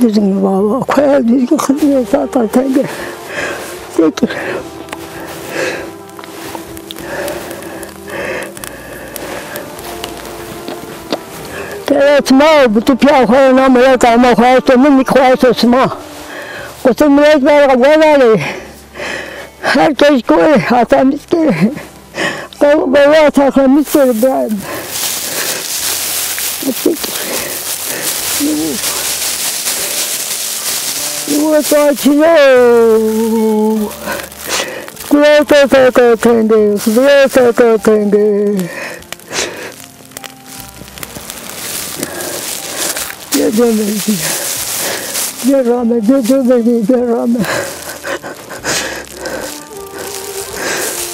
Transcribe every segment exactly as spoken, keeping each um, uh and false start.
Düzgün baba, koya düzgün kızı sata tenge. Peki. Teret ma, bu tu piya koya na millet ama koya to, mimik koya to sima. Kutu millet var, var. Herkes koy, hatamız ki. Kavga atakamız ki İbrahim. Vatan çino. Kula kaka kenge, kula kaka kenge. Gel, gel, gel. Gel rame, gel, gel, gel, gel rame.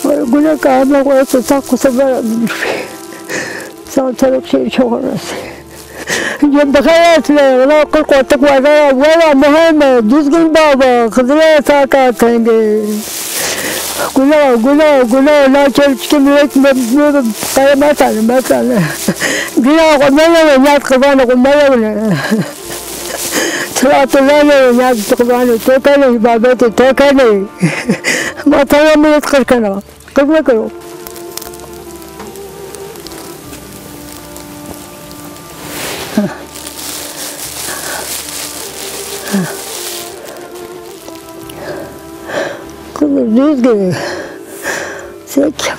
Ay, gune kahve koysa, sak kusa berabilmiş. Sağ taraf şey çok orası. Ya, bixeyret ve, ulan kırk otuz var, var, var, mühim, düzgün baba, Xizire saka tenge. Guna, guna, guna, na çel çike millet me, me, kaya metane, metane. Gina ko mele ve nyat kıvane ko mele ve. Sıratullah ne ve nyat kıvane, to kene ibadete, to kene. Ma tamam millet kırkana. Kırk mekero. Kızı düz gibi. Sek.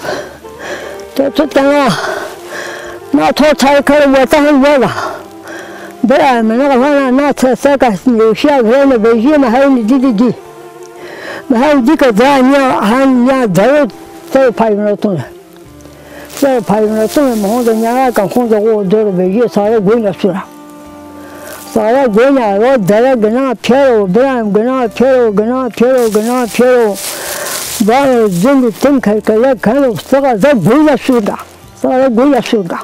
Te tut kana. Na to çay karı vatan yola. Bıra mı ne vana na te seka. Şiya vrene bejiye mi hayni didi di. Mi hew dî ke dira nîya, hen nîya dero ser payvinotune. Ser payvinotune mi honde nîya ken honde o dero bejîye sare goyna sura. Sare goyna ro dere gina pêro, birayim gina pêro, gina pêro, gina pêro. Vano zindî tim kerkele keno, sıra de goyna surda. Sare goyna surda.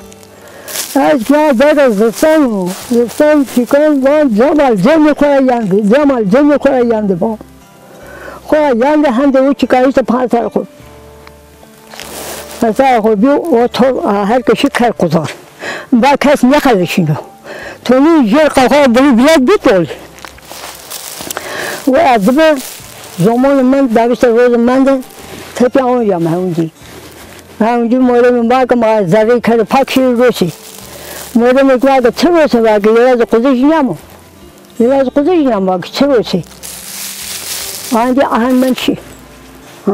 Ez ya dere zistan, zistan çikan van Cemal cemî xo ra yendi, Cemal cemî xo ra yendi van. Xora yandê hendê o çika îşte pansar xo. Pansar xo bî o to, a, her keşî ker quzar. Ba kes nêxeleşîno. Tonî jêr qaxa biri bilet bit ol. Ve ez bi zomonê mend, davîşte rozê mend de tepîya on ya mi hewndî. Hewndî morê mi ba ke ma zerrî kerde pak şî rosî. Morê mi ba ke ti rosî ba ke yere de quzê jî yamo. Biraz quzê jî yamo ki çi rosî. Ancî ahen men şî. Ha.